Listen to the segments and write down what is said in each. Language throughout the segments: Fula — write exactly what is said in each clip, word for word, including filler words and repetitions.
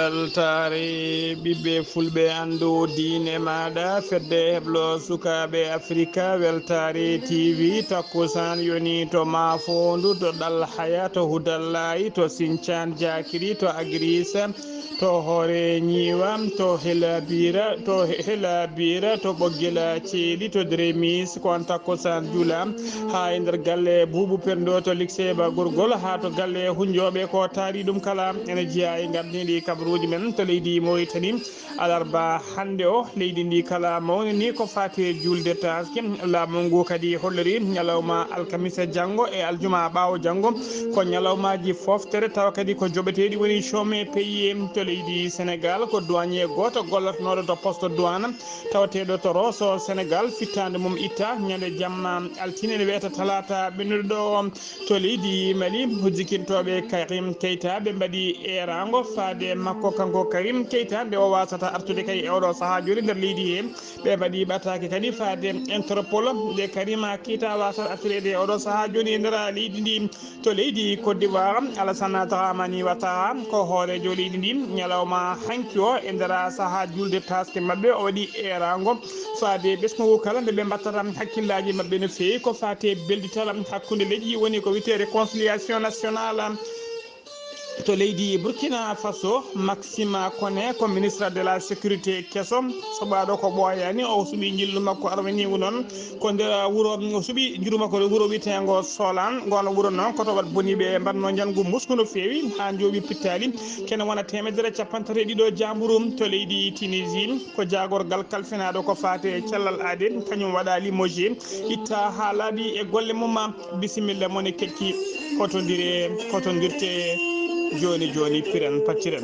Weltaare ɓiɓɓe fulɓe, anndu diine maaɗa, fedde heblo sukaaɓe Afrika, Weltaare T V, takkusaan yoni to Maafoondu, to Ɗal Haya, to Hudallahi, to Sincaan Jaakiri, to Agriis, to Hoore Ñiiwa, to Hela Biira, to Hela Biira, to Ɓoggila Ceeli, to Dremis, ko on takkusaan jula haa e nder galle Buubu Penndo, to Likseeba Gorgol, haa to galle Hunjooɓe, ko taari ɗum kala ene jeyaa e ngardiiɗi kabaruuji men to leydi Moritani. Alarba hannde o, leydi ndi kala mawnini ko faati e juulde taaske. Laamu ngu kadi holliri ñalawma alkamisa janngo e aljuma ɓaawo janngo ko ñalawmaaji fooftere, tawa kadi ko joɓeteeɗi woni chômé payé to leydi Senegal. Ko douanier gooto gollotonooɗo to poste douane tawateeɗo to Rosso, Senegal, fittaande mum itta ñande jamma altine, ne wiyata talaata ɓennuɗo ɗo o. To leydi Mali, hujjikintooɓe Karim Keita ɓe mbaɗi eeraango faade makko, kanko Karim Keita, nde o wasata artude kadi e oɗo sahaa jooni nder leydi he. Ɓe mbaɗi ɓataake kadi faade Interpol, nde Karima Keita wasata artude e oɗo sahaa jooni e nder leydi ndi. To leydi Côte d'Ivoire, Alassane Dramane Ouattara ko hooreejo leydi ndi. Ñalawma hanki o, e nder sahaa juulde taaske maɓɓe, o waɗi eeraango faade ɓesngu ngu kala nde ɓe mbattata hakkillaaji maɓɓe no feewi ko faati e beldital hakkunde leƴƴi, woni ko wiyetee réconciliation nationale. To leydi Burkina Faso, Maxime Koné ko ministre de la sécurité keso, soɓaaɗo ko ɓooyaani, o suɓi njillu makko arwaniigu noon ko nder wuro, o suɓi njillu makko e wuro wiyeteengo Solan. Ngoon wuro noon ko to wat boni ɓe mbaɗno njanngu musku no feewi haa njooɓi pittaali kene wona teemedere cappanɗe tati e ɗiɗo jaamburu. To leydi Tunisie, ko jaagorgal kalfinaaɗo ko faati e cellal aade, kañum waɗa limogé, itta haa laaɓi e golle mum. Bisimilla, mone kekki, kotondire, kotondirte, jooni jooni, piren, pacciren.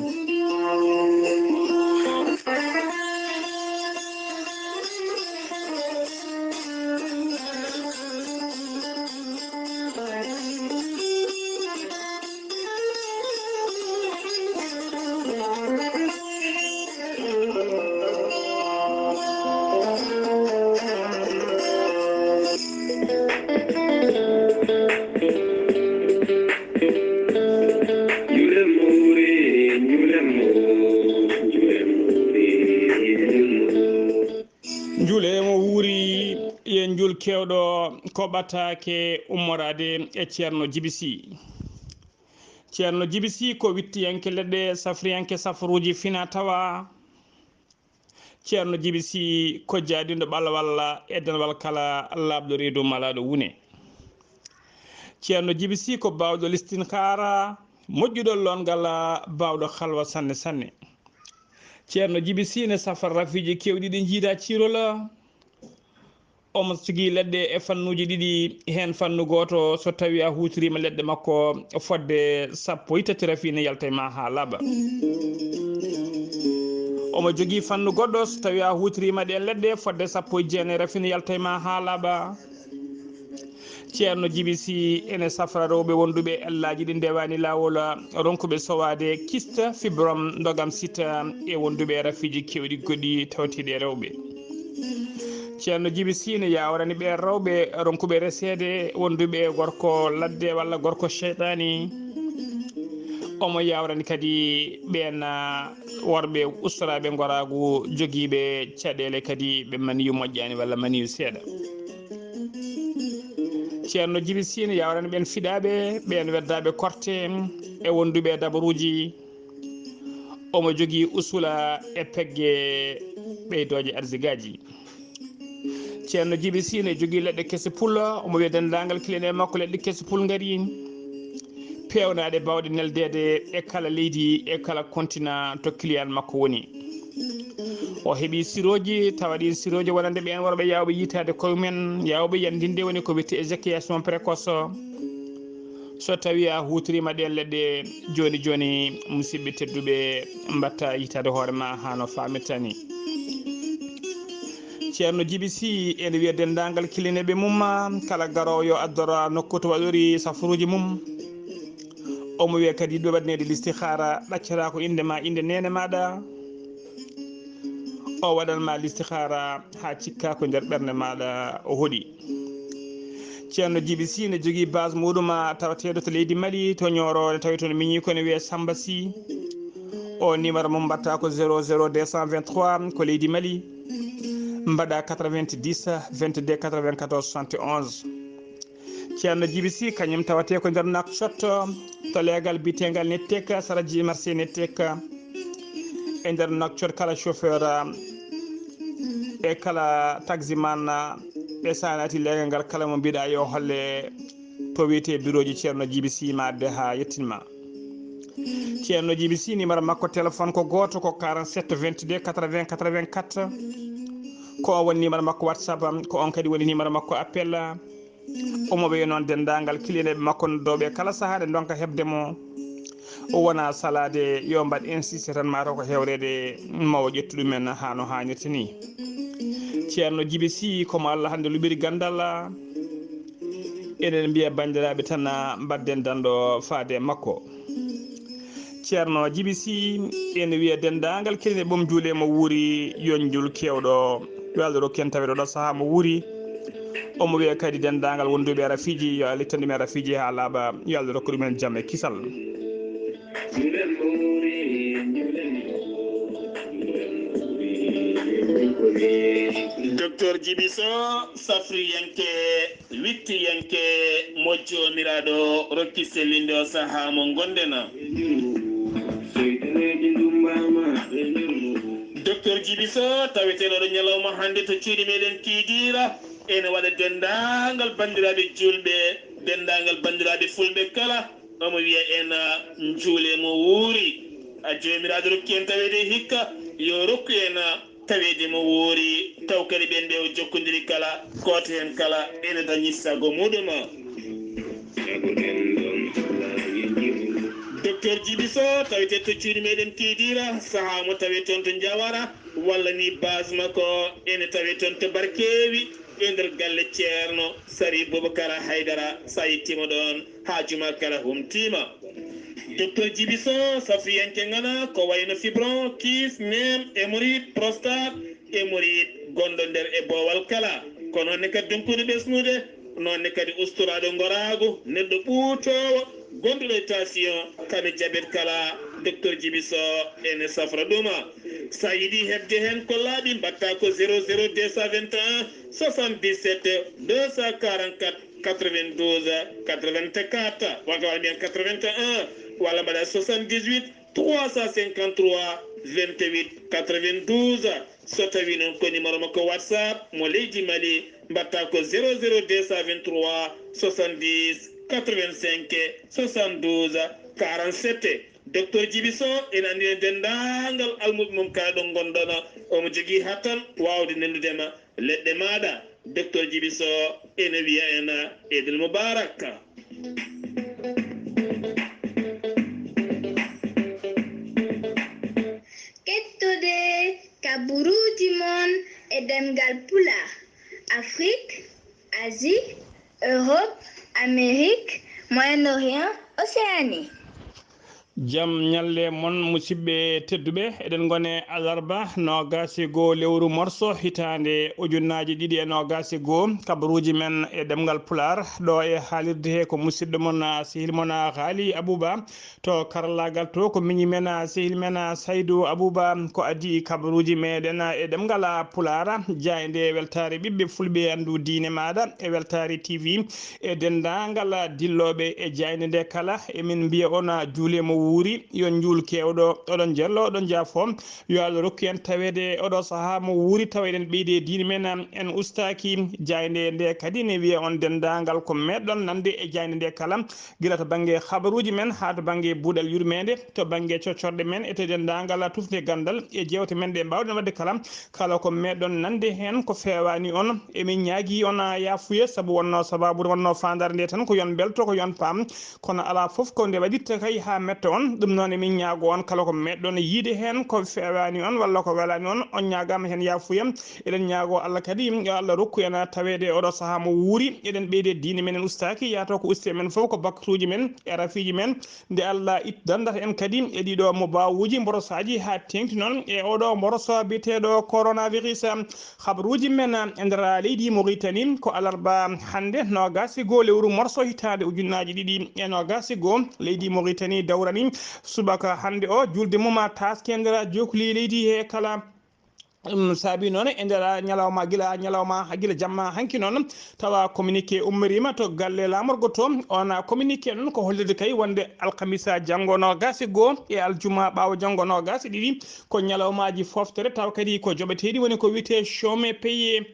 Njule mo wuuri, ye njul keewɗo ko ɓataake ummoraade e Ceerno Jibi Si. Ceerno Jibi Si ko wittiyanke leɗɗe, safriyanke safaruuji fina tawa. Ceerno Jibi Si ko jaadinɗo ɓalwal e denwal kala, laaɓɗo reedu malaaɗo wune. Ceerno Jibi Si ko baawɗo listinkaara, moƴƴuɗo loongal, baawɗo halwa sanne sanne. Ceerno Jibi Si ne safra rafiiji keewɗi ɗi njiida ciirol. Omo sigi leɗɗe e fannuuji ɗiɗi, heen fannu gooto, so tawii a huutoriima leɗɗe makko fodde sappo e tati, rafi ne yalta e ma haa laaɓa. Omo jogii fannu goɗɗo, so tawii a huutoriima ɗeen leɗɗe fodde sappo e jeenayi, rafi ne yalta e ma haa laaɓa. Ceerno Jibi Si ene safra rewɓe wonduɓe ellaaji ɗi ndewaani laawol, ronkuɓe sowaade kyste, fibrome, ndogam sita e wonduɓe rafiiji keewɗi goɗɗi tawtiiɗi e rewɓe. Ceerno Jibi Si ne yaawrani ɓeen rewɓe ronkuɓe reseede, wonduɓe gorko ladde walla gorko seyɗaani. Omo yaawrani kadi ɓeen, ah, worɓe ustoraaɓe ngoraagu, jogiiɓe caɗeele kadi ɓe maniyu moƴƴaani walla maniyu seeɗa. Ceerno Jibi Si ne yaawrani ɓeen fiɗaaɓe, ɓeen weddaaɓe korte e wonduɓe dabaruuji. Omo jogii usula e pegge ɓeydooje arsigaaji. Ceerno Jibi Si ne jogii leɗɗe kese pul, omo wiya denndaangal kiliyan e makko leɗɗe kese pul ngari, peewnaaɗe, baawɗe neldeede e kala leydi, e kala kontina to kiliyan makko woni. O heɓi sirooji, tawa ɗiin sirooji wonande ɓeen worɓe yaawɓe yiytaade koye mumen, yaawɓe yanndinde, woni ko wiyetee éjaculation précoce. So tawii a huutoriima ɗeen leɗɗe, jooni jooni, musidɓe tedduɓe, mbaɗta yiytaade hoore ma haa no faamirta ni. Ceerno Jibi Si ene wiya denndaangal kilineeɓe mum, kala garoowo yo addor nokku to waɗori safaruuji mum. Omo wiya kadi, yiɗɓe waɗaneede listihaara, ɗaccataa ko innde ma, innde neene maaɗa. O waɗan ma listihaara haa cikka ko nder ɓernde maaɗa o hoɗi. Ceerno Jibi Si ne jogii base muɗum tawateeɗo to leydi Mali, to Ñooro, ne tawi toon miñi ko ne wiyee Samba Si. O numéro mum mbaɗta ko zéro zéro deux cent vingt-trois, ko leydi Mali. Mbaɗa quatre-vingt-dix, vingt-deux, quatre-vingt-quatorze, soixante et onze. Ceerno Jibi Si, kañum tawate ko nder Nouakchott, to leegal biyeteegal Nettek, sara Ji Marché Nettek. E nder Nouakchott, kala chauffeur, e kala taximan, e sa naati leegal ngal, kala mo mbiɗa yo holle to wiyete bureau ji Ceerno Jibi Si, ma adde ha yettin ma. Ceerno Jibi Si, numéro makko téléphone ko gooto, ko quarante-sept vingt-deux quatre-vingts quatre-vingt-quatre. Ko o woni numéro makko WhatsApp, ko on kadi woni numéro makko appel. Omo wiya noon denndaangal kiliyanɓe makko noddooɓe kala sahaa nde ndonka heɓde mo. O wona salaade, yo mbaɗ insiste tan, mataw ko hewreede ma o ƴettu ɗumen haa no haanirta ni. Ceerno Jibi Si, ko mo Allah hannde luɓiri ganndal. Eɗen mbiya banndiraaɓe tan, mbaɗden danɗo faade e makko. Ceerno Jibi Si, ene wiya denndaangal kene ɓom juule mo wuuri, yo njul keewɗo, yo Allah rokku en tawede oɗo sahaa mo wuuri. Omo wiya kadi denndaangal wonduɓe e rafiiji, yo Allah ittan ɗum e rafiiji haa laaɓa, yo Allah rokku ɗumen jam e kisal. Docteur Jibi Sow, safriyanke, wittiyanke mo Joomiraaɗo rokki sellinde o sahaa mo ngonɗen. Docteur Jibi Sow, taweteeɗo ɗo ñalawma hannde to cuuɗi meɗen Kiidiira, ene waɗa denndaangal banndiraaɓe juulɓe, denndaangal banndiraaɓe fulɓe kala, omo wiya en, njuule mo wuuri. A Joomiraaɗo rokki en taweede hikka, yo rokku en taweede mo wuuri, taw kadi ɓeen ɓe o jokkondiri kala, gooto heen kala ene dañi sago muɗum. Docteur Jibi Sow, tawete to cuuɗi meɗen Kiidiira, sahaa mo tawe toon to Njawara, walla ni base makko ene tawe toon to Barkeewi, e nder galle Ceerno Sari Bubakara Haydara, sa yettiima ɗoon, haa juma kala humtiima. Docteur Jibi Sow, safriyanke ngana, ko wayno fibron, kyste, neem, hémorroïde, prostate, hémorroïde gonɗo nder e boowal kala. Ko noon ne kadi dunkude ɓesnude, noon ne kadi ustoraaɗo ngoraagu, neɗɗo ɓuutoowo, gonɗuɗo e tension, kame jabet kala, Docteur Jibi Sow ene safra ɗum. Sa yiɗi heɓde heen ko laaɓi, mbaɗta ko zéro zéro deux cent vingt et un soixante-dix-sept deux cent quarante-quatre quatre-vingt-douze quatre-vingt-quatre, walla mbaɗa mbiyen quatre-vingt-un, walla mbaɗa soixante-dix-huit trois cent cinquante-trois vingt-huit quatre-vingt-douze. So tawi noon ko numéro makko WhatsApp mo leydi Mali, mbaɗta ko zéro zéro deux cent vingt-trois soixante-dix quatre-vingt-cinq soixante-douze quarante-sept. Docteur Jibi Sow ene anndina denndaangal almuɓe mum kala ɗo ngonɗon, omo jogii hattan waawde nanndude ma leɗɗe maaɗa. Docteur Jibi Sow ene wiya en Eid Mubarak. Kettode kaburuuji mon e ɗemngal Pulaar, Afrik, Asie, Europe, Amérique, Moyen-Orient, Océanie. Jam ñalle mon, musidɓe tedduɓe. Eɗen ngone alarba noogaas e goo lewru morso, hitaande ujunnaaji ɗiɗi e noogaas e goo. Kabaruuji men e ɗemngal Pulaar, ɗo e haalirde he ko musidɗo mon, ah, sehil mon, ah, Haali Abuba. To karallaagal to ko miñi men, ah, sehil men, ah, Saydu Abuba, ko adii kabaruuji meɗen, ah, e ɗemngal, ah, Pulaar. Jaaynde weltaare ɓiɓɓe fulɓe e anndu diine maaɗa e weltaare T V. E denndaangal dillooɓe e jaaynde nde kala, emin mbiya on, ah, juule mo wuuri, yo njuul keewɗo. Oɗon njello, oɗon njaafo. Yo Allah rokku en taweede oɗo sahaa mo wuuri, tawa eɗen ɓeydi e diine men, ah, en ustaaki. Jaaynde nde kadi ne wiya on denndaangal ko meɗɗon nande e jaaynde nde kala, gila to bannge habaruuji men haa to bannge buuɗal yurmeende, to bannge coccorɗe men e to denndaangal tufnde ganndal e jeewte men ɗe mbaawɗen waɗde kala. Kala ko meɗɗon nande heen ko feewaani on, emin ñaagii on yaafuya, sabu wonnoo sabaabu, wonnoo faandaare nde tan ko yon mbelto, ko yon paam. Kono alaa fof ko nde waɗirta kay haa metta on. Ɗum noon emin ñaagoo on kala ko meɗɗon yiide heen ko feewaani on walla ko welaani on, on ñaagaama heen yaafuya. Eɗen ñaagoo Allah kadi, yo Allah rokku en taweede oɗo sahaa mo wuuri. Eɗen ɓeyde diine men en ustaaki, yaato ko usti e men fof ko bakkatuuji men e rafiiji men. Nde Allah it-, danndata en kadi e ɗiɗo mo baawuuji mborosaaji haa teeŋti noon e oɗo mboroso biyeteeɗo coronavirus. Habaruuji men e nder leydi Mauritanie ko alarba hannde, noogaas e goo lewru morso hitaande ujunnaaji ɗiɗi e noogaas e goo. Leydi Mauritanie dawrani Subaka hannde o, julde mum a taaski e nder jokli leydi he kala. Ɗum saabi noon e nder ñalawma, gila ñalawma, gila jamma hanki noon, tawa communiqué ummoriima to galle laamorgo to. On communiqué noon ko hollirde kay wonde alkamisa janngo noogaas e goo e aljuma ɓaawo janngo noogaas e ɗiɗi ko ñalawmaaji fooftere, tawa kadi ko joɓeteeɗi woni ko wiyetee chômé payé.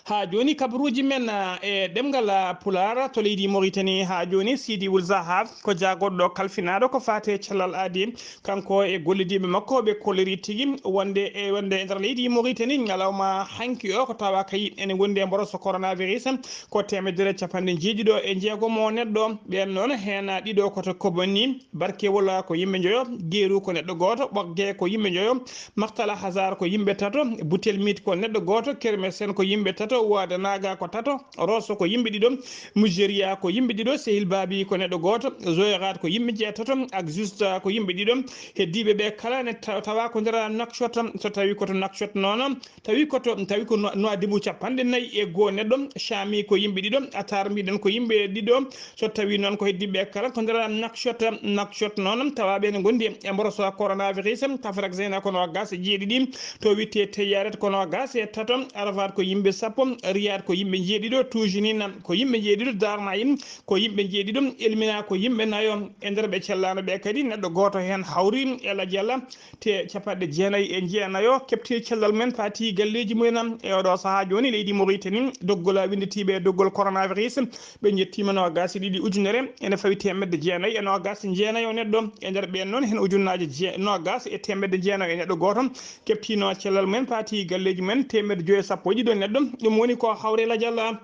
Haa jooni kabaruuji men, ah, e ɗemngal, ah, Pulaar to leydi Mauritanie. Haa jooni Sidi Wul Zaha ko jaagorɗo kalfinaaɗo ko faati e cellal aadi. Kanko e gollidiiɓe makko ɓe kolliri tigi wonde e, wonde e nder leydi Mauritanie ñalawma hanki o ko tawa kay ene wondi e mboroso coronavirus ko teemedere capanɗe jeeɗiɗo e jeegom o neɗɗo. Ɓeen noon heen ɗiɗo ko to Kobani, Barkewol ko yimɓe njoyo, Geeru ko neɗɗo gooto, Ɓogge ko yimɓe njoyo, Maktala Hazar ko yimɓe tato, Butelmit ko neɗɗo gooto, Kermesen ko yimɓe tato, Waada Naaga ko tato, Roso ko yimɓe ɗiɗo, Mujeriya ko yimɓe ɗiɗo, Sehil Baabi ko neɗɗo gooto, Zoyrat ko yimɓe jeetato, ak Justa ko yimɓe ɗiɗo. Heddiiɓe ɓe kala ne taw- tawa ko nder Nouakchott, so tawi ko to Nouakchott noon, tawi ko to, tawi ko no- Nouadhibou capanɗe nayi e goo neɗɗo, Chami ko yimɓe ɗiɗo, Atar mbiɗen ko yimɓe ɗiɗo, so tawi noon ko heddiiɓe kala ko nder Nouakchott, Nouakchott noon tawa ɓe ne ngondi e mboroso coronavirus, Tafrak Zeyna ko noogaas e jeeɗiɗi, to witte Teyaret ko noogaas e tato, Arafat ko yimɓe sappo, Riyad ko yimɓe jeeɗiɗo, Tujinin ko yimɓe jeeɗiɗo, Darnayin ko yimɓe jeeɗiɗo, Elmina ko yimɓe nayo, e nder ɓe cellaano ɓe kadi neɗɗo gooto heen hawri e lajal te capanɗe jeenayi e jeenayo keɓti cellal men, faati galleeji mumen. E oɗo sahaa jooni leydi Mauritanie, doggol winnditiiɓe e doggol coronavirus, ɓe njettiima noogaas e ɗiɗi ujunere, ene fawi teemedde jeenayi e noogaas e jeenayo neɗɗo. E nder ɓeen noon, heen ujunnaaje je- noogaas e teemedde jeenayo e neɗɗo gooto keɓtiino cellal mumen, faati galleeji mumen, teemedde joyi e sappo e ɗiɗo neɗɗo. Ɗum woni ko hawre lajal.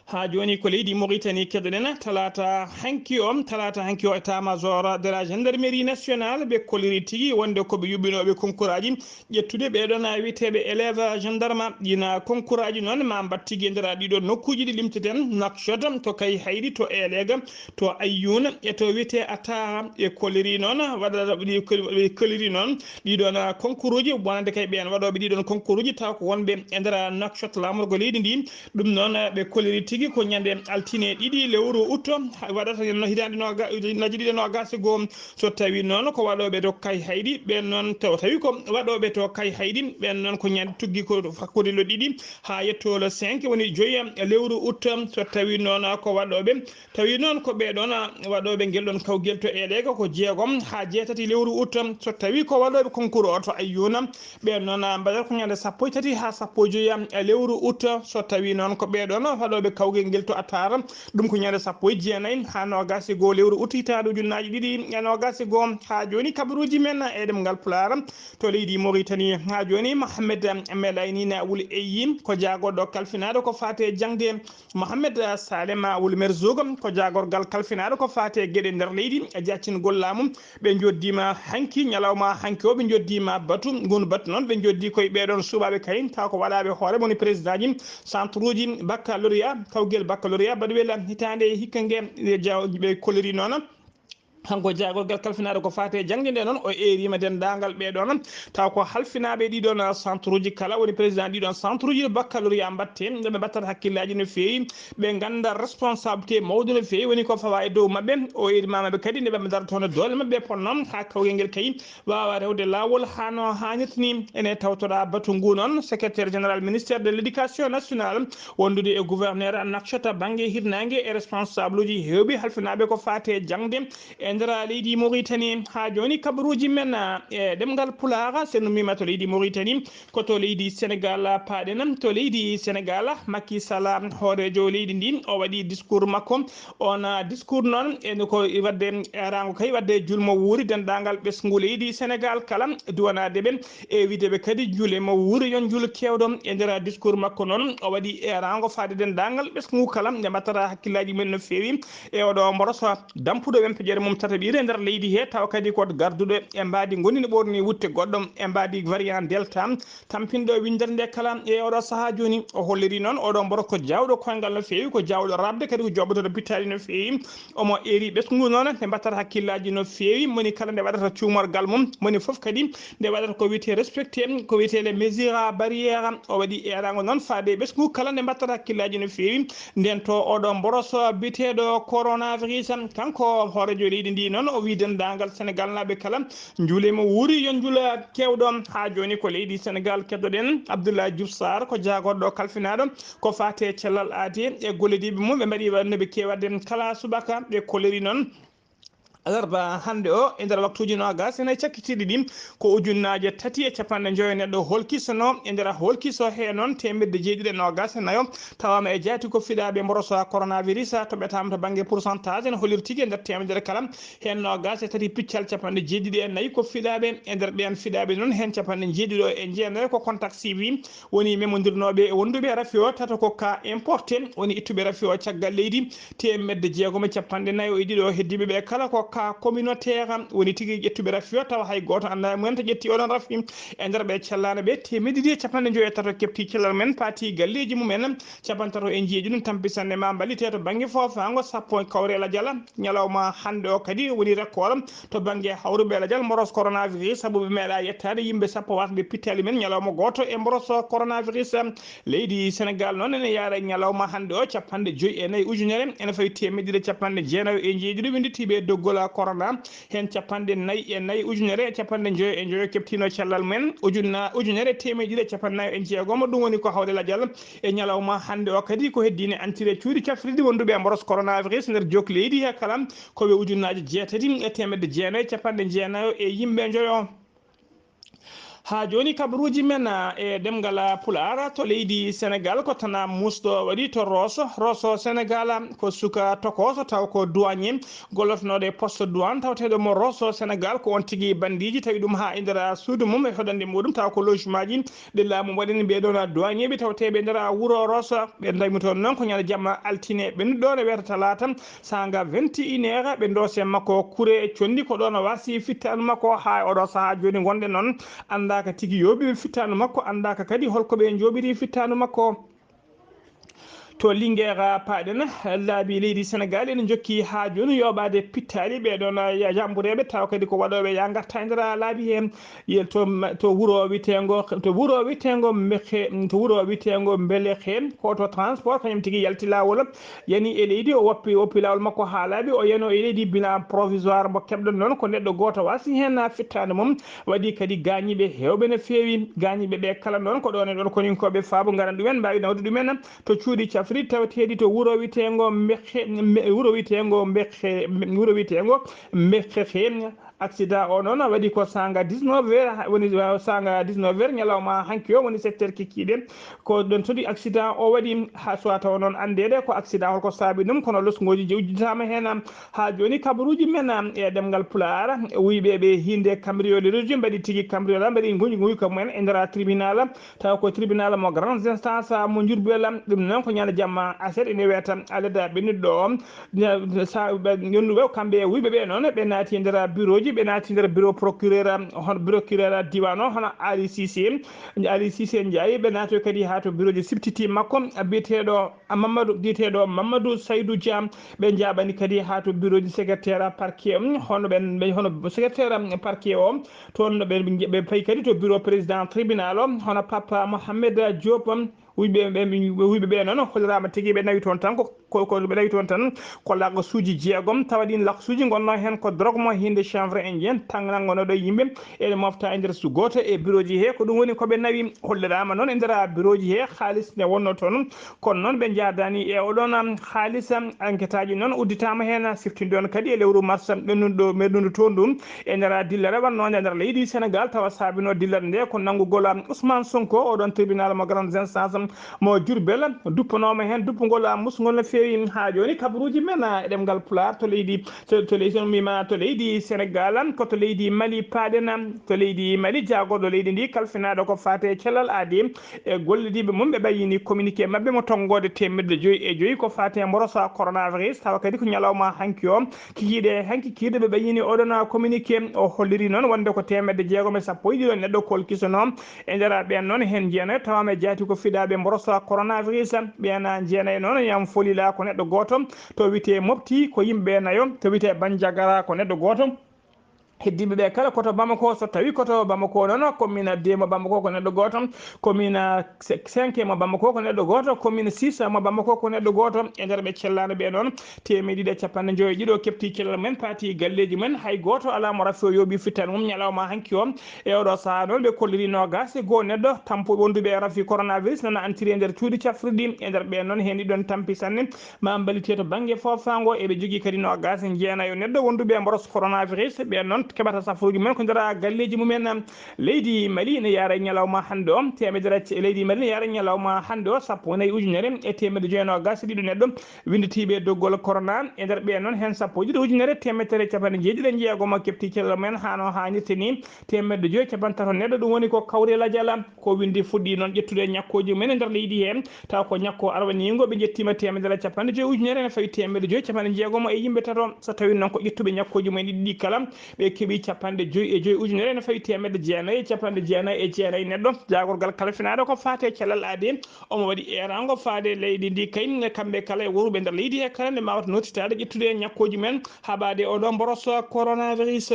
Haa jooni ko leydi Mauritanie keɗoɗen. Talaata hanki o, talaata hanki o, état-major de la gendarmerie nationale ɓe kolliri tigi wonde ko ɓe yuɓɓinooɓe konkuraaji ƴettude ɓeeɗoon wiyeteeɓe élève gendarme. Ɗiin konkuraaji noon ma mbaɗ tigi e nder ɗiɗo nokkuuji ɗi limteten, Nouakchott, to Kayhayɗi, to Elega, to Ayyuuna e to wiyetee Ataha. E kolliri noon, waɗa ɓe kolliri noon ɗiɗoon konkuruuji, wonande kay ɓeen waɗooɓe ɗiɗoon konkuruuji taw ko wonɓe e nder Nouakchott, laamorgo leydi ndi. Ɗum noon, eh, ɓe kolliri tigi ko ñande altine ɗiɗi lewru août, ha-, waɗata no hitaande noga-, ujunnaji ɗiɗi e nogas e goo. So tawi noon ko waɗooɓe to Kayhayɗi, ɓeen noon taw-, tawi ko waɗooɓe to Kayhayɗi, ɓeen noon ko ñande tuggi ko hakkunde le ɗiɗi haa yetto le cinq, woni joyi lewru août. So tawi noon ko waɗooɓe, tawi noon ko ɓee ɗoon waɗooɓe ngel ɗoon kawgel to Elega ko jeegom haa jeetati lewru août. So tawi ko waɗooɓe concours o to Ayyuuna, ɓeen noon, ah, mbaɗata ko ñande sappo e tati haa sappo e joyi, ah, lewru août. So tawi noon ko ɓee ɗoon waɗooɓe kawgel ngel to Atar, ɗum ko ñande sappo e jeenayi haa noogaas e goo lewru août hitaande ujunnaaji ɗiɗi e noogaas e goo. Haa jooni kabaruuji men e ɗemngal Pulaar to leydi Mauritanie. Haa jooni Mohamed Melayni Wul Eyyi ko jaagorɗo kalfinaaɗo ko faati e jaŋde. Mohamed Salema Wul Merzoug ko jaagorgal kalfinaaɗo ko faati e geɗe nder leydi e jaccingol laamu. Ɓe njoddiima hanki, ñalawma hanki o, ɓe njoddiima batu. Ngun batu noon, ɓe njoddi koye ɓee ɗoon suɓaaɓe kayi, taw ko waɗaaɓe hoore mum woni président ji centre uji baccalauréat, kawgel baccalauréat baɗuwel hitaande e hikka nge, e jaw-, ɓe kolliri noon. Kanko jaagorgal kalfinaaɗo ko faati e jaŋde nde noon, o eeriima denndaangal ɓee ɗoon, taw ko halfinaaɓe ɗii ɗoon centre uji kala, woni président ɗii ɗoon centre uji baccalauréat mbaɗte, nde ɓe mbaɗtata hakkillaaji no feewi, ɓe ngannda responsabilité mawɗo no feewi woni ko fawa e dow maɓɓe. O eerimaama ɓe kadi nde ɓe darata hono doole maɓɓe ponno haa kawgel ngel kayi waawa rewde laawol haa no haanirta ni. Ene tawtoɗaa batu ngu noon, secrétaire général ministère de l'éducation nationale, wondude e gouverneur Nouakchott bannge hirnaange e responsable uji heewɓe halfinaaɓe ko faati e jaŋde e nder leydi Mauritanie. Haa jooni kabaruuji men e ɗemngal Pulaar, so en ummiima to leydi Mauritanie, ko to leydi Sénégal paaɗen. To leydi Sénégal, Macky Sall, hooreejo leydi ndi, o waɗi discours makko. On, ah, discours noon, ene ko waɗde eeraango kay, waɗde julmo wuuri denndaangal ɓesngu leydi Sénégal kala, duwanaade ɓe e wiide ɓe kadi, njule mo wuuri, yo njul keewɗo. E nder discours makko noon, o waɗi eeraango faade denndaangal ɓesngu kala, nde mbattata hakkillaaji men no feewi e oɗo mboroso dampuɗo wempejere mum tataɓiire nder leydi he, tawa kadi ko garduɗo e mbaadi ngonndi no ɓoorni wutte goɗɗo e mbaadi variant Delta, tampinɗo winndere nde kala. E oɗo sahaa jooni, o holliri noon oɗo mboro ko jaawɗo koyngal no feewi, ko jaawɗo raɓde, kadi ko joɓotoɗo pittaali no feewi. Omo eeri ɓesngu noon nde mbattata hakkillaaji no feewi, moni kala nde waɗata cuumorgal mum, moni fof kadi nde waɗata ko wiyetee respecté, ko wiyetee les mesures barrières. O waɗi eeraango noon faade e ɓesngu kala nde mbattata hakkillaaji no feewi. Nden to oɗo mboroso biyeteeɗo coronavirus, kanko hooreejo leydi Ɗi noon o wii denndaangal Senegal naaɓe kala, njuulee mo wuuri yo njuula keewɗo. Haa jooni ko leydi Senegal keddoɗen Abdoulaye Diouf Sarr, ko jaagorɗo kalfinaaɗo ko faate cellal aadi e gollodiiɓe mum. Ɓe mbaɗi waɗde ɓe keewadde kala subaka, ɓe kolori noon alarba hannde o e nder waktuuji noogas ene cakkitiiɗi ɗi ko ujunnaaje tati e capanɗe njoyo neɗɗo holkisono. E nder holkiso he noon teemedde jeeɗiɗi e noogas e nayo tawaama e jaati ko fiɗaaɓe mboroso coronavirus. To ɓetaama to bannge pourcentage ene holiri tigi e nder teemedere kala heen noogas e tati piccal capanɗe jeeɗiɗi e nayi ko fiɗaaɓe. E nder ɓeen fiɗaaɓe noon heen capanɗe jeeɗiɗo e jeenayo ko contact suivi, woni memondirnooɓe e wonduɓe rafi o. Tato ko cas importé, woni ittuɓe rafi o caggal leydi, teemedde jeegom e capanɗe nayo e ɗiɗo. Heddiiɓe ɓe kala ko cas communautaire, woni tigi ƴettuɓe rafi o tawa hay gooto anndaa e mumen to ƴetti oɗon rafi. E nder ɓe cellaano ɓe, teemedde ɗiɗi e capanɗe njoyo e tato keɓti cellal men, paati galleeji mumen, capantato e jeeɗiɗi ɗum tampi sanne ma mballite to bannge foofaango sappo kawre lajal. Ñalawma hannde o kadi woni record to bannge hawruɓe lajal mboros coronavirus, sabu ɓe meeɗa yettaade yimɓe sappo wasɓe pittali men ñalawma gooto e mboros coronavirus. Leydi Senegal noon ene yaara ñalawma hannde o capanɗe joyi e nayi ujunere, ene fawi teemedde ɗiɗi capanɗe jeenayo e jeeɗiɗi winditiiɓe e doggol corona, heen capanɗe nayi e nayi ujunere e capanɗe njoyo e njoyo keɓtino cellal men, ujunna-, ujunere teemedde ɗiɗi e capanɗe nayo e jeegom. Ɗum woni ko hawde lajal e ñalawma hannde o kadi ko heddiine antire cuuɗi cafrirɗi wonduɓe e mboros coronavirus nder jook leydi he kala, ko ɓe ujunnaaje jeetati e teemedde jeenayo e capanɗe jeenayo e yimɓe njoyo. Haa jooni kabaruuji men, ah, e ɗemngal Pulaar to leydi Senegal ko tana musɗo waɗi to Rosso. Rosso Senegal ko suka tokooso taw ko douanier gollotonooɗo e poste douane tawateeɗo mo Rosso Senegal, ko on tigi bandiiji tawi ɗum haa e nder suudu mum e hoɗande muɗum taw ko logement ji ɗi laamu waɗani ɓee ɗoon douanier ɓe tawateeɓe e nder wuro Rosso. Ɓe ndaymi toon noon ko ñande jamma altine ɓennuɗo ɗo ne wiyata talaata. Saanga vingt et une heures, ɓe ndoose makko kure conndi ko ɗoon o wasi fittaandu makko. Haa e oɗo sahaa jooni ngonɗen noon, anndaaka tigi yooɓi ɓe fittaandu makko, anndaaka kadi holko ɓe njooɓiri fittaandu makko. To Linguère paaɗen, laabi leydi Senegal ene njokki haa jooni yooɓaade pittaali ɓee ɗoon ya-, yambureeɓe, tawa kadi ko waɗooɓe ya ngarta e nder laabi heen. Yel to, to wuro witeengo, to wuro witeengo Mbexe, to wuro witeengo Mbelexe, ko to transport kañum tigi yalti laawol, yani e leydi, o woppi, woppi laawol makko haa laaɓi, o yano e leydi bilan provisoire mo keɓɗon noon, ko neɗɗo gooto wasi heen fittaandu mum, waɗi kadi gaañiiɓe heewɓe no feewi. Gaañiiɓe ɓe kala noon ko ɗoon e ɗoon koninkooɓe faabu ngaran ɗumen, mbaawi nawde ɗumen to cuuɗi cafri tawateeɗi to wuro witeengo Mbexe, Mbe-, wuro witeengo Mbexe, wuro witeengo Mbexe. Accident o noon waɗi ko saanga dix-neuf heures, woni, uh, saanga dix-neuf heures ñalawma hanki o, woni sept heures kikiiɗe. Ko ɗon todi accident o waɗi, haa suwa tawa noon anndeede ko accident holko saabi ɗum, kono losngooji udditaama heen. Haa jooni kabaruuji men, um, e ɗemngal Pulaar, wuyɓe ɓe hiinde cambriolerie mbaɗi tigi cambriolage, mbaɗi nguy nguy ko mumen e nder tribunal, tawa ko tribunal mo grande instance mo Diourbel. Ɗum noon ko ñande jamma aset ene wiyata alada ɓennuɗo o. Sa-, ɓe, yonnuɓe kamɓe e wuyɓe ɓe noon, ɓe naati e nder bureau ji, ɓe naati e nder bureau procureur, hono procureur diwan o, hono Ali Cissé. Ali Cissé Ndiaye, ɓe naati kadi haa to bureau ji sibtiti makko, biyeteeɗo Mamadou, biyeteeɗo Mamadou Saydou Dia. Ɓe njaɓani kadi haa to bureau ji secrétaire parquet, um, hono ɓen, ɓe, hono secrétaire parquet o, toon ɓe, ɓe payi kadi to bureau président tribunal o, hono Papa Mohamed Diop. Wuyɓe ɓe, wuyɓe ɓe noon holliraama tigi, ɓe nawi toon tan ko, ko, ko ɓe nawi toon tan ko laksuuji jeegom, tawa ɗiin laksuuji ngonnoo heen ko drogue mo hiinde chanvre indien, tannganango ɗo yimɓe ene mofta e nder su gooto e bureau ji he. Ko ɗum woni ko ɓe nawi. Holliraama noon e nder bureau ji he, haalis ne wonnoo toon, kono noon ɓe njaadaani e oɗoon haalis. Enquête aji noon udditaama heen, siftinɗoon kadi e lewru mars ɓennuɗo, ɓennuɗo toon ɗum. E nder dillere wonnoo nde nder leydi Senegal, tawa saabinoo dillere nde ko nanngugol Ousmane Sonko, oɗon tribunal mo grande instance mo Diourbel, duppanooma heen duppugol musngol no feewi. Haa jooni kabaruuji men e ɗemngal Pulaar to leydi, to, to leydi, so mi wiima to leydi Senegal, ko to leydi Mali paaɗen, to leydi Mali jaagorɗo leydi ndi kalfinaaɗo ko faate cellal aadi e gollodiiɓe mum, ɓe ɓayyini communiqué maɓɓe mo tonngoode teemedde joyi e joyi ko faate mborosa coronavirus, tawa kadi ko ñalawma hanki o. Kikiiɗe hanki kiiɗe ɓe ɓayyini oɗon communiqué. O holliri noon wonde ko teemedde jeegom e sappo e ɗiɗo neɗɗo kolkisono. E nder ɓeen noon heen jeenayo tawaama e jaati ko fiɗaaɓe mborosa coronavirus. Ɓeen jeenayo noon yam folila ko neɗɗo gooto. To wiyetee Mopti ko yimɓe nayo. To wiyetee Banjagara ko neɗɗo gooto. Heddiiɓe ɓe kala koto Bamako, so tawi koto Bamako noon, commune deux mo Bamako ko neɗɗo gooto, commune cinq mo Bamako ko neɗɗo gooto, commune six mo Bamako ko neɗɗo gooto. E nder ɓe cellaano ɓe noon, teemeɗe ɗiɗi e capanɗe njoyo e ɗiɗo keɓti cellal mumen, paati galleeji mumen, hay gooto alaa mo rafi o yooɓi fittan mum ñalawma hanki o. E oɗo sahaa noon ɓe kolliri noogaas e goo neɗɗo tampuɓe wonduɓe e rafi coronavirus nana antiri e nder cuuɗi cafrirɗi. E nder ɓe noon heen ɗiɗon tampi sanne, ma mballite to bannge foofaango. Eɓe jogii kadi noogaas e jeenayo neɗɗo wonduɓe e mboros coronavirus. Ɓeen noon keɓata safruuji mumen ko nder galleeji mumen. Leydi Mali ne yaara e ñalawma hannde o teemedere, leydi Mali ne yaara e ñalawma hannde o sappo e nayi ujunere e teemedde joyi noogaas e ɗiɗo neɗɗo winnditiiɓe e doggol corona. E nder ɓeen noon heen sappo e ɗiɗo ujunere teemedere capanɗe jeeɗiɗi e jeegom keɓti cellal mumen haa no haanirta ni, teemedde joyi capanɗe tato neɗɗo, ɗum woni ko kawri lajal. Ko winndi fuɗɗii noon ƴettude ñakkooji mumen e nder leydi hee, taw ko ñakko arwaniingo ɓe njettiima teemedere capanɗe joyi ujunere ene fawi teemedde joyi capanɗe jeegom e yimɓe tato. So tawii noon ko ƴettuɓe ñakkooji mumen ɗiɗi ɗi kala, ɓe keɓi capanɗe joyi e joyi ujunere ene fawi teemedde jeenayi e capanɗe jeenayi e jeenayi neɗɗo. Jaagorgal kalfinaaɗo ko faati e cellal aadee, omo waɗi eeraango faade leydi ndi kay, kamɓe kala e worɓe nder leydi hee kala nde mbaawata nootitaade ƴettude ñakkooji mumen haɓaade oɗo mboros coronavirus.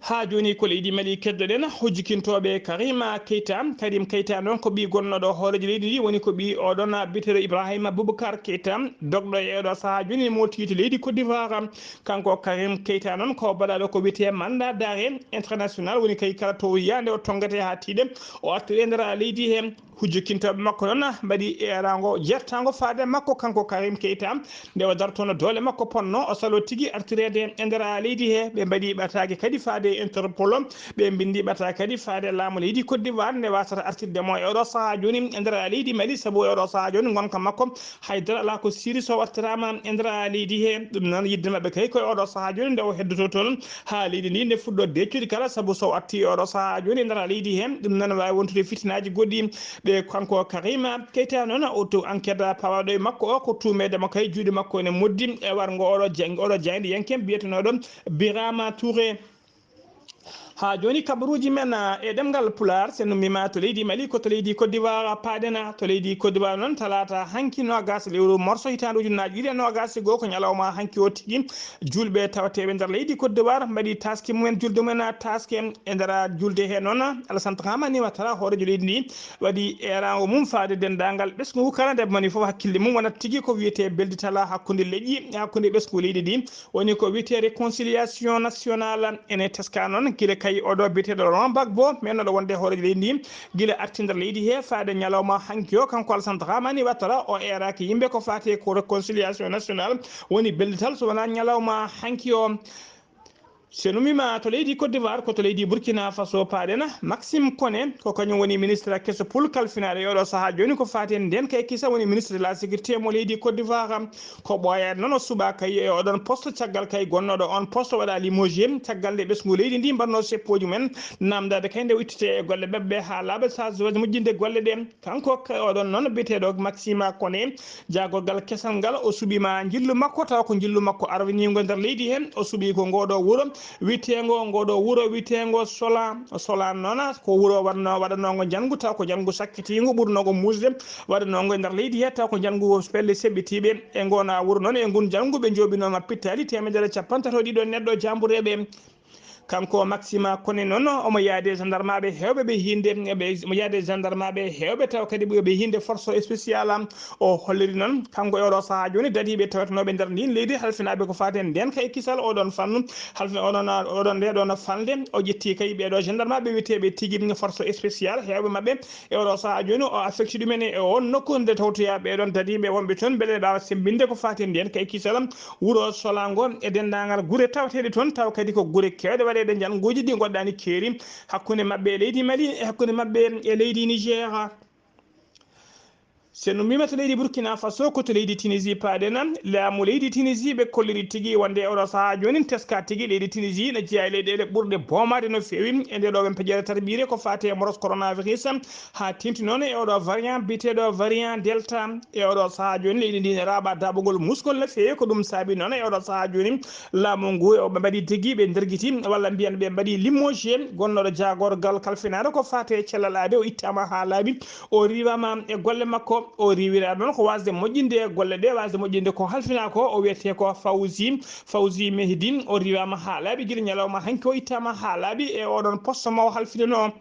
Haa jooni ko leydi Mali keddoɗen, hojjikintooɓe Karima Keita. Karim Keita noon ko ɓii gonnooɗo hooreejo leydi ndi, woni ko ɓii oɗon biyeteeɗo Ibrahima Boubacar Keita, dogɗo e oɗo sahaa jooni ne moolti to leydi Côte d'Ivoire. Kanko Karim Keita noon ko baɗaaɗo ko wiyetee mandat d'arrêt international, woni kay kala to yiyande o tonngete haa tiiɗe, o artiri e nder leydi hee. Hujjokintooɓe makko noon mbaɗi eeraango jertaango faade makko, kanko Karim Keita, nde o dartono doole makko ponno o salo tigi artireede e nder leydi hee. Ɓe mbaɗi ɓataake kadi faade e Interpol, ɓe mbinndi ɓataake kadi faade laamu leydi Côte d'Ivoire nde waasata artirde mo e oɗo sahaa jooni e nder leydi Mali, sabu e oɗo sahaa jooni ngonka makko haydara alaa ko siiri so artiraama e nder leydi hee. Ɗum noon yiɗde maɓɓe kay ko e oɗo sahaa jooni nde o heddoto toon haa leydi ndi nde fuɗɗo deeƴtude kala, sabu so arti e oɗo sahaa jooni e nder leydi hee, ɗum noon waawi wontude fitinaaji goɗɗi. Ɓe kanko Karima Keita noon, o to enquête pawaaɗo e makko o, ko tuumeede mo kay juuɗe makko ene moddi e warngo oɗo jang-, oɗo jaayndiyanke biyetenooɗo Birama Touré. Haa jooni kabaruuji men, ah, e ɗemngal Pulaar, so en ummiima to leydi Mali, ko to leydi Côte d'Ivoire paaɗen. To leydi Côte d'Ivoire noon, talaata hanki noogaas lewru morso hitaande ujunnaaji ɗiɗi e noogaas e goo, ko ñalawma hanki o tigi, juulɓe tawateeɓe nder leydi Côte d'Ivoire mbaɗi taaske mumen, julde mumen taaske. E nder julde hee noon, Alassane Dramane Ouattara, hooreejo leydi ndi, waɗi eeraango mum faade denndaangal ɓesngu ngu kala, nde moni fof hakkille mum wonat tigi ko wiyetee beldital hakkunde leƴƴi, hakkunde ɓesngu leydi ndi, woni ko wiyetee réconciliation nationale. Ene teska noon gila kay oɗo biyeteeɗo Laurent Gbagbo, mennoɗo wonde hooreejo leydi ndi, gila arti nder leydi hee faade ñalawma hanki o, kanko Alassane Dramane Ouattara, o eeraaki yimɓe ko faati ko réconciliation nationale woni beldital so wonaa ñalawma hanki o. So en ummiima to leydi Côte d'Ivoire, ko to leydi Burkina Faso paaɗen. Maxime Koné, ko kañum woni ministre keso pul kalfinaaɗo e oɗo sahaa jooni ko faati e ndeenka e kisal, woni ministre de la sécurité mo leydi Côte d'Ivoire. Ko ɓooyaani noon o suɓaa kay e oɗon poste, caggal kay gonnooɗo on poste waɗa limogé, caggal nde ɓesngu leydi ndi mbaɗnoo seppooji mumen, naamndaade kay nde o ittete e golle maɓɓe haa laaɓa, saas moƴƴinde golle ɗe. Kanko ka-, oɗon noon biyeteeɗo Maxime Koné, jaagorgal kesal ngal, o suɓiima njillu makko, tawa ko njillu makko arwaniingo nder leydi hee. O suɓii ko ngooɗo wuro wiyeteengo, ngooɗo wuro wiyeteengo Sola. Sola noon ko wuro waɗno-, waɗanoongo njanngu, tawa ko njanngu sakkitiingu ɓurnoogo muusde, waɗanoongo e nder leydi hee, tawa ko njanngu pelle seɓɓitiiɓe. E ngoon wuro noon, e ngun njanngu ɓe njooɓinooma pittaali teemedere capanɗe tato ɗiɗo neɗɗo jaambureeɓe. Kanko Maxime Koné noon, omo yaadi e gendarmeɓe heewɓe ɓe hiinde, ɓe, omo yaadi e gendarmeɓe heewɓe tawa kadi ɓe hiinde force spéciale. O holliri noon, kanko e oɗo sahaa jooni, dadiiɓe tawetenooɓe nder ndin leydi, halfinaaɓe ko faati e ndeenka e kisal oɗon fannu, halfi-, oɗon, oɗon nde ɗon falnde. O ƴetti kay ɓeeɗo gendarmeɓe wiyeteeɓe tigi force spéciale, heewɓe maɓɓe e oɗo sahaa jooni, o affecti ɗumen e on nokku nde tawtoya ɓeeɗon dadiiɓe wonɓe toon, mbele ɓe mbaawa semmbinde ko faati e ndeenka e kisal wuro Solango e denndaangal gure tawateeɗe toon, tawa kadi ko gure keewɗe waɗeede njannguuji ɗi ngoɗɗaani keeri hakkunde maɓɓe e leydi Mali e hakkunde maɓɓe e leydi Niger. So en ummiima to leydi Burkina Faso, ko to leydi Tunisie paaɗen. Laamu leydi Tunisie ɓe kolliri tigi wonde e oɗo sahaa jooni teska tigi leydi Tunisie ne jeyaa e leyɗeele ɓurɗe boomaade no feewi e nde ɗo ɓen peƴere tarbiire ko faati e moros coronavirus. Haa teeŋti noon e oɗo variant biyeteeɗo variant Delta. E oɗo sahaa jooni, leydi ndi ne raaɓa daɓɓugol musgol no feewi. Ko ɗum saabi noon e oɗo sahaa jooni, laamu ngu, ɓe mbaɗi tigi, ɓe ndergiti, walla mbiyen ɓe mbaɗi limogé gonnooɗo jaagorgal kalfinaaɗo ko faati e cellal aadee. O ittaama haa laaɓi, o riiwaama e golle makko. O riiwira ɗon ko waasde moƴƴinde e golle ɗe, waasde moƴƴinde ko halfinaa ko. O wiyetee ko Fawzi, Fawzi Mehdi. O riiwaama haa laaɓi gila ñalawma hanki, o ittaama haa laaɓi e oɗon poste mo o halfinanoo.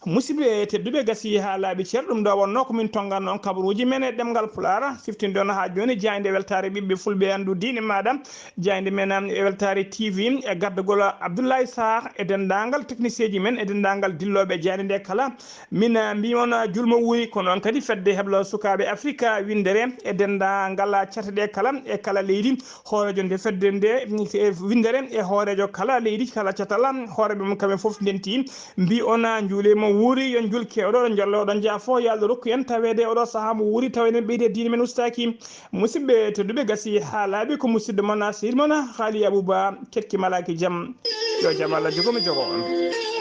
Musidɓe tedduɓe, gasi haa laaɓi cer, ɗum ɗo wonnoo ko min tonnganno on kabaruuji men e ɗemngal Pulaar. Siftinɗon haa jooni jaaynde weltaare ɓiɓɓe fulɓe, anndu diine maaɗa, jaaynde men e weltaare T V e gardagol Abdoulaye Sarr e denndaangal technicien ji men e denndaangal dillooɓe jaaynde nde kala. Min, eh, mbi on, eh, julmo wuuri, ko noon kadi fedde heblo sukaaɓe Afrika winndere e denndaangal cate ɗe kala e kala leydi. Hooreejo nde fedde nde, e winndere e hooreejo kala leydi, kala catal, hooreeɓe mum kamɓe fof ndenti, mbi on, eh, njuulimo wuuri, yo njul keewɗo, oɗon njollo, oɗon njaafo, yo Allah rokku en taweede oɗo sahaa mo wuuri, tawa enen ɓeyde diine men ustaaki. Musidɓe tedduɓe, gasi haa laaɓi, ko musidɗo mon, sehil mon, Haali Abuba, tekki malaaki jam. Yo jam Allah jogo mi jogo on.